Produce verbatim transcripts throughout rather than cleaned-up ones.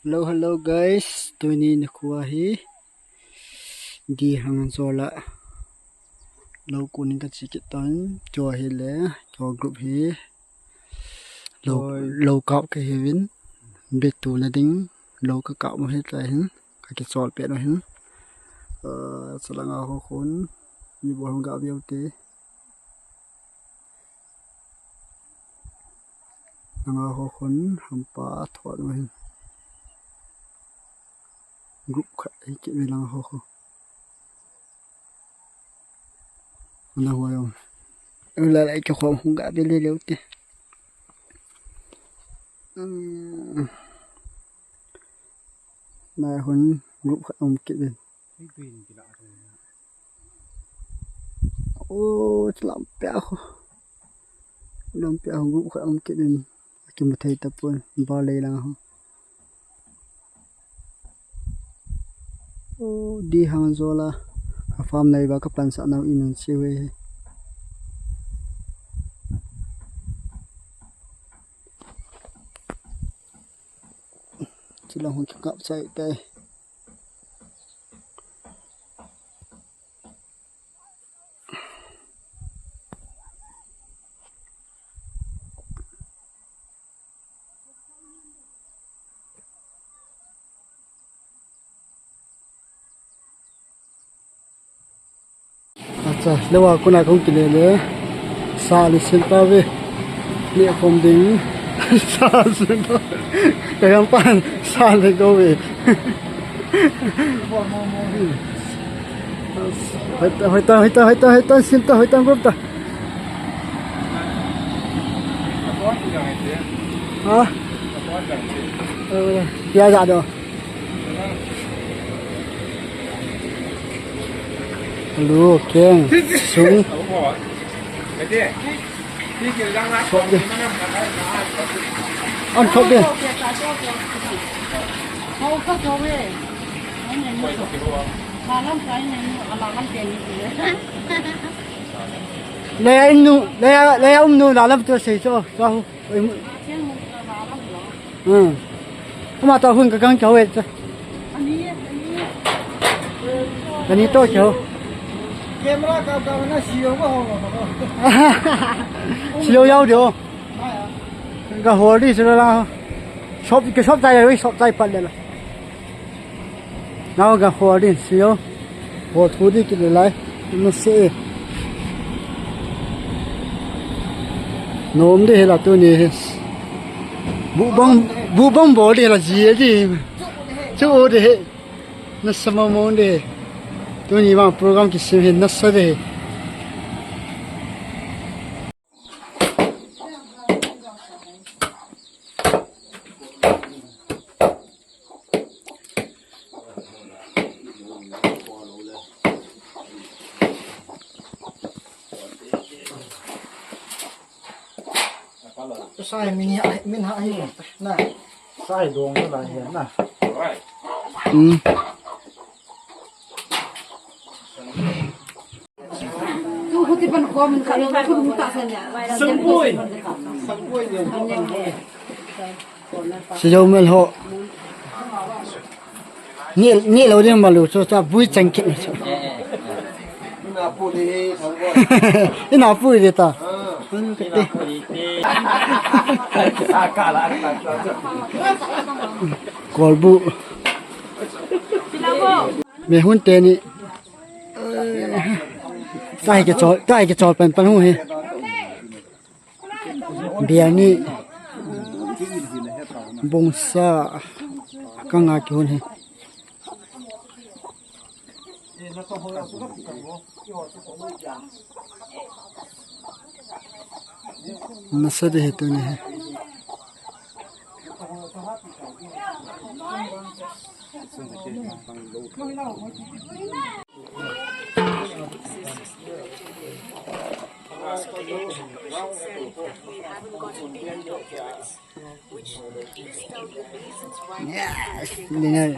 Hello, hello guys. Tuni nikho hi Dihang Jola lou kon in kache kit tan. Cho hi le, cho group hi lou, lou kap kahiuvin. Bit tuna ding lou kakap u hi tlai hin. Kakichol pet u hin. Uh, chalanga ho khun. Mi bol hung ga veu te. Langa ho khun hampa thot u hin. Group khat hi kit ve langa ho khu. Ana ho jong. Ula lai ke khom hung ga ve le leu te. Hmm. Nai hun group khat um kit ve. Oh, chulam pia khu. Lam pia khu group khat um kit in. Akimu thei tapon, ba lei lang ho. Oh, Dihang Jola. A farm nei ba kapansah nau in un chi ve. Chulang ho kikap chai tai. Acha, lou a kona kahung kile le. Sa le sin ta ve. Ni khom ding. Sa sin ta. Ka yang pan sa le go ve. Hoita, hoita, hoita, hoita, hoita, sin ta, hoita group ta. Ha? Eh, ya ja do. Hello, keng, sung. Chop ding. An chop ding. Leia in nu, leia, leia um nu, la lam tu sei cho, cho hu. Oi mu. Hmm. Ama ta hun ka gang cho ve cho. Ani to cho. Camera ka ka na si yo ko ho. Si yo yau dio. Ka ho di sila la. Shop ke shop tai, shop tai pat le la. Nau ka ho din si yo. Ho thu di kit le lai. Na se. Nom de la tuni. Bu bang, bu bang bol de la ji di. Chu de. Nasa mong mong de. Tuni vang program kisem hi nasa de. Sai min ha, min ha hi na. Sai dong la hi na. Hmm. Sijou mel ho. Ni, ni lo ding ma lu chu cha bui chang kit ni chu. Ina pu de ta. Kolbu. Me hun te ni. Tahi ke chol, tahi ke chol pen pen hu hi. Biani. Bungsa. Kanga ki hun hi. Nasa de hi tuni hi. Yes, dinner.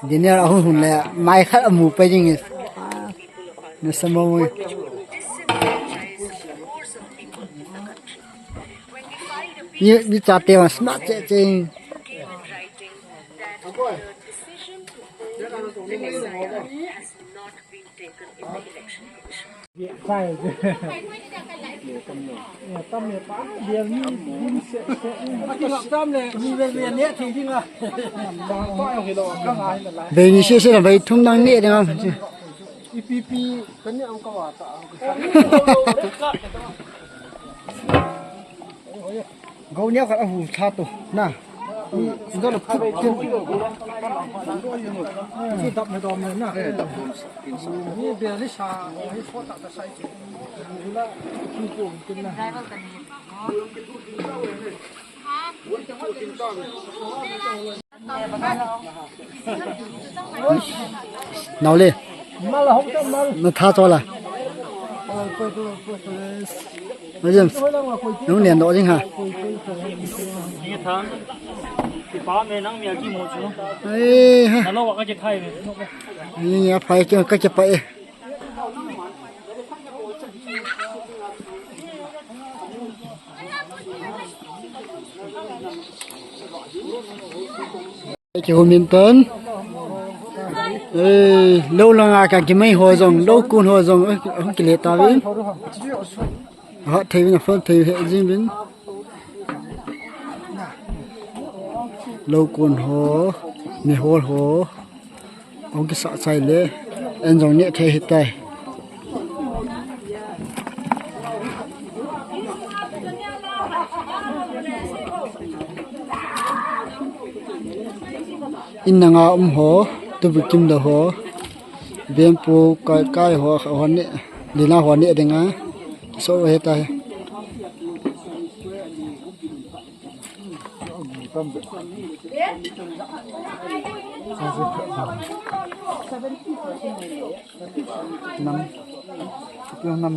Dinner ahun hun le mai khat amu pai ding is. Nasa mo mo. Ni, ni chate ma smart che che. The decision to hold the exam has not been taken in the Election Commission. Vei ni sese la vei thum nang neh ding ham. Ipipi. Gou neo khat ahu tha to. Na. Ni, ni do lo phu. Ni dap na dom na. Ni be ni sa, ni pho ta ta sai. Ni la phu phu kin na. Nau le. Na tha cho la. Nau James. Nung lian do jing ha. Ni tha. Ki pa me nang mi a ki mo chu. Ai ha. Na lo wa ka ke thai me. Ni a phai ke ka ke pa e. Ki humin tan. Eh, lo langa ka ki mai ho jong, lo kun ho jong, eh, hung kile ta vin. Ha thei vin, phone thei he jing vin. Lo kun ho, mi hol ho. Hung kisa chai le, en jong neh thei hitai. In nanga um ho, tubu kim do ho, bempu kai, kai ho, ho ne, dina ho ne dinga, so hitai. Nam, nam.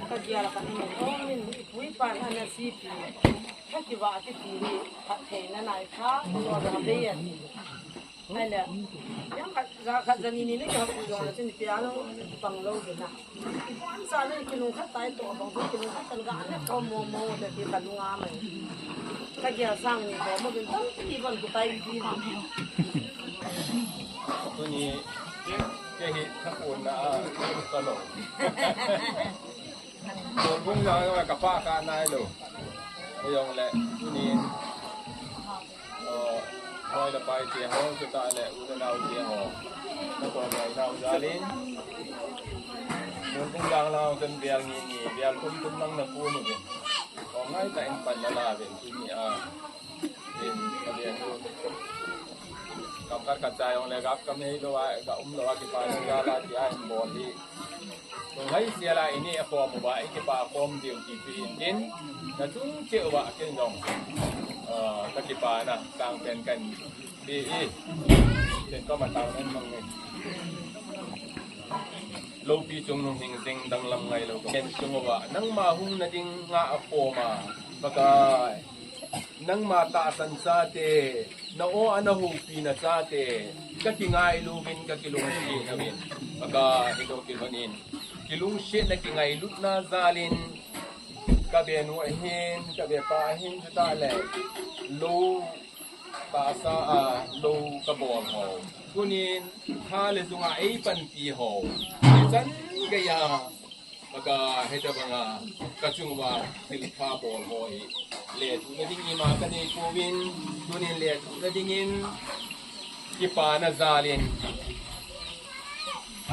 Ka kial a ka hung in, hung in, i pu i pa in ana sipi. Ka kivah a kiti hi, phattheina nai kha, so ja bei a ti. Ai le, yang khat, ja khat, ja ni ni le ka pu jong le, chun pia lo, pang lo de na. I pu an sa le, kilungkhat tai to, bang kilungkhat kan ga ne, ko mo mo, de ti ka lunga mai. Ka kial sang ni ko mo, bin tam ti ban ku tai ti. Tuni, Kei hi thakon na a, ka lo. Kon bung na ka pa ka nai lo. Kei jong le, tuni, o, hoi le pai te ho, chu ta le, u le nau te ho. Na kon nai nau jalin. Kon bung jang lau kan bial ngi ngi, bial tum tum nang na pu nu ke. Ko ngai ta in pan na la ve, tuni a. Tin, ka bial nu. Kam khat ka cha jong le gap kam hei lo a, ka um lo a, kipa na jal a, ti a hin bol hi. Tung hai sia la ini a khom uva, i kipa khom diu ti pi in tin. Na chung che uva, kin jong. Ah, ka kipa na, tang pen kan. Ti i. Tin ko ma tang nen mang ni. Lopi chung nung hing jing dang lam ngai lo. Ken chung uva, nangma hung na ding nga a khom a. Pakai. Nangma tahsan chate, na aw a na houpi na chate, ka kingai louvin, ka kilungset nauvin. Ka, ka, ka kilungset na kingailutna jalin, ka benu ahin, ka bepa ahin, chuta le, lou, tahsa a, lou ka bol ho. Tunin, tha le tunga ei panpi ho. Ichan geiya, Pakai, hitabanga, ka chunga thilpha bol ho hi. Lethuhna ding ima ka nei pouvin, tunin lethuhna dingin, kipana jalin,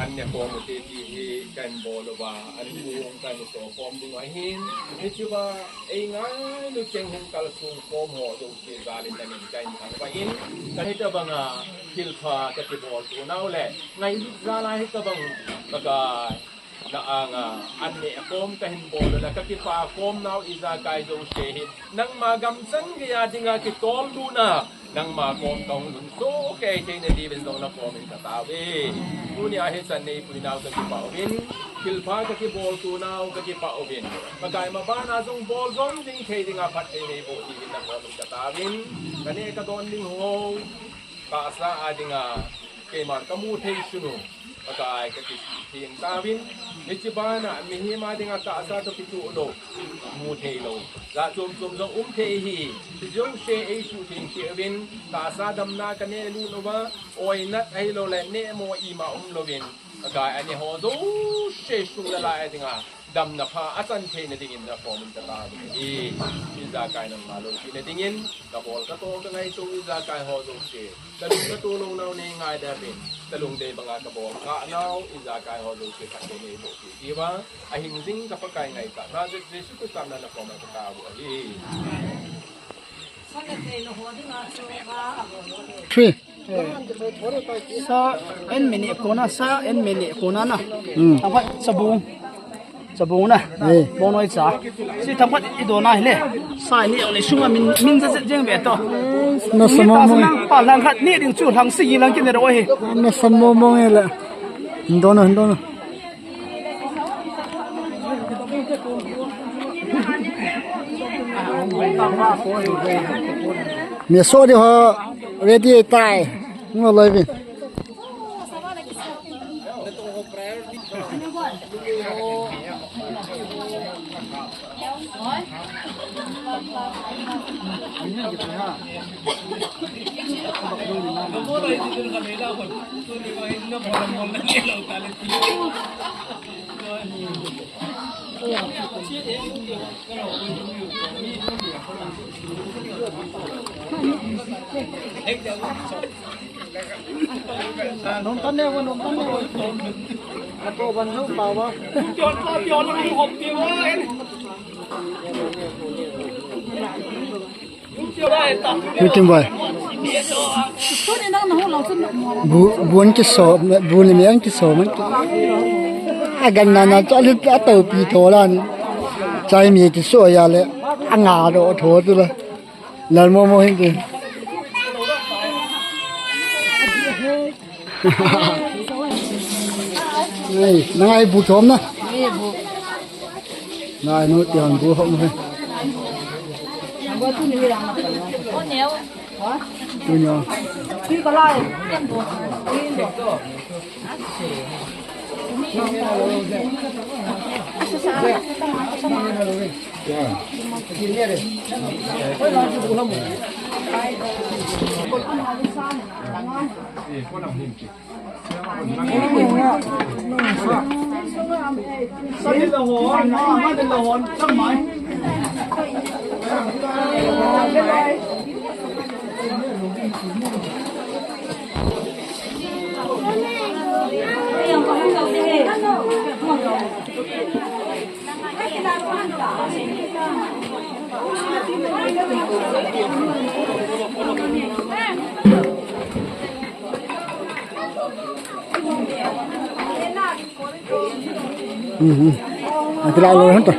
an ne khom ute ti hi kan bol uva, an pu hung kan so khom ding ahin, hichea, ei ngailu cheng hung kalsong khom ho jouse jalin namin kan thangvah in, ka hitabanga, thilpha ka kibol tu nau le, ngailut jal a hitabang, Pakai, Na anga an neh khom kahin bol le kakipah khom nau ijakai jouse hi nangma gamchang geiya dinga kitol lutna, nangma kom kahung lhun soh kei theina diuvin jong nakomin katao e. Tunia hichan neipui nau kakipah uvin, thilpha kakibol tu nau kakipah uvin, Pakai mabana jong bol jom ding thei dinga phatthei neiboh diuvin nakomin kataovin. Kaneh kadon ding ho tahsa a dinga keiman kamu thei sunu, Pakai kakitheng tauvin. Hiche bana mihem a dinga tahsa toh kithoh lou, mu thei lou, jat chom chom jong um thei ahi. Hiche jouse eisuhtheng cheh uvin, tahsa damna kaneh lut uva, oinat ahilouleh nehmo ima umlouvin, Pakai aneh ho jouse sung le lai a dinga damna pha achan theina dingin nakomin kataovin ahi. Ijakai nangma loupina dingin kabol kato kangaito ijakai ho jouse, kalung kato lou nau neingaidam in, kalungdei banga kabol kha nau ijakai ho jouse phatthei neiboh peh diuva, ahing jing ka Pakai ngaichatna Je- Jesu Christa mina nakoma katao u ahi. Three. Sa en mene kona, sa en mene kona na. Hmm. Thangphat sabung. Sabung na. Eh. Bongnoi cha. Si thangphat idona hile. Sa ni ang le sunga min, min ja jeng ve to. Nasa mo mo. Nang pa lang khat ni ding chu lang sigi lang kin ro he. Nasa mo mo nge le. Hindona, hindona. Mi so di ho ready tai. Ngo loi bi. Nom tan ne, nom tan ne. Ato ban jo pa wa. Meeting boy. Bu, bu an kiso, bu ni mi an kiso man. Agan na na to le ato pi to la ni. Chai mi kiso ya le. Anga do tho tu la. Lal mo mo hin tu. Nei, nang ai bu thom na. Nei bu. Nai nu ti hon bu hom he. Tu nyo. Mhm. Ati la lo hanta.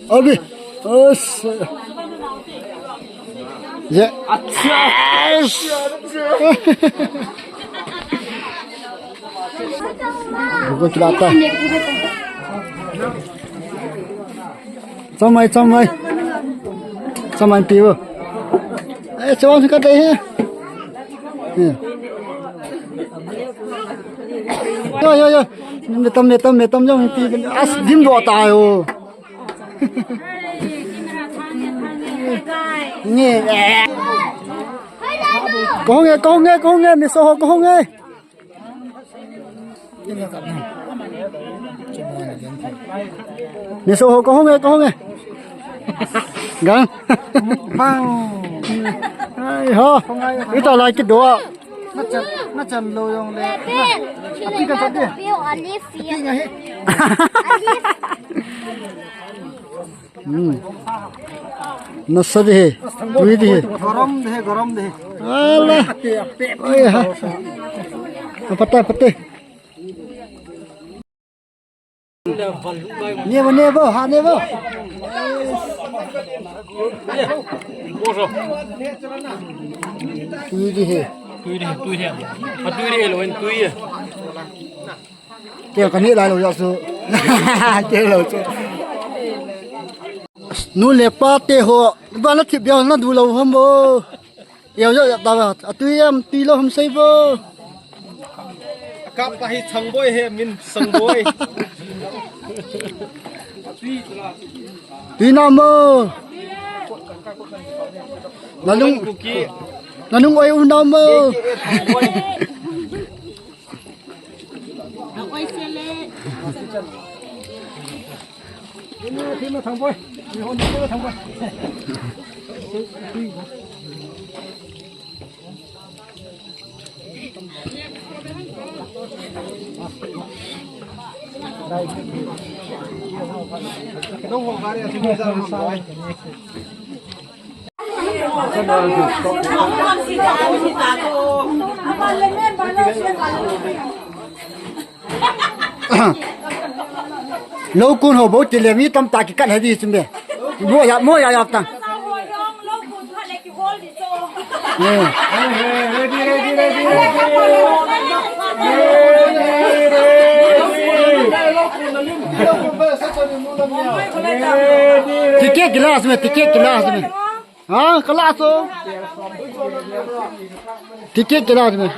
Abi. Os. Ye. Acha. Bukan celaka. Chamai, chamai. Chamai piu. Eh, chawang ka dei he. Yo, yo, yo. Metam, metam, metam jong pi. As dim do ta yo. Nge. Kong e, kong e, kong e, mi so ho kong e. Ni so ho kahung e, kahung e. Gang. Bang. Ai ho. Ita lai kido. Na chan, na chan lo jong le. Ati ka chan de. Ati nga he. Hmm. Nasa de he. Tui de he. Garam de he, garam de he. Ala. Oi, ha. Pate, pate. Nebo, nebo, ha, nebo. Bonjour. Tui di he. Tui di, tui di. A tui di lo, tui. Kei kani lai lo ya su. Kei lo chu. Nu le pa te ho, ba na thip ya na du lo ham bo. Yau yau yau ta ba. A tui am tui lo ham sei bo. Kap pa hi Sangboi he min Sangboi. Tui na mo. Na lung. Kuki. Na lung oi u na mo. Lou kun ho bou ti le mi tamtah kikat he di chun be. Mo ya, mo ya ya tang. Eh. Ticket kila sime, ticket kila sime. Ha, kala so. Ticket kila sime.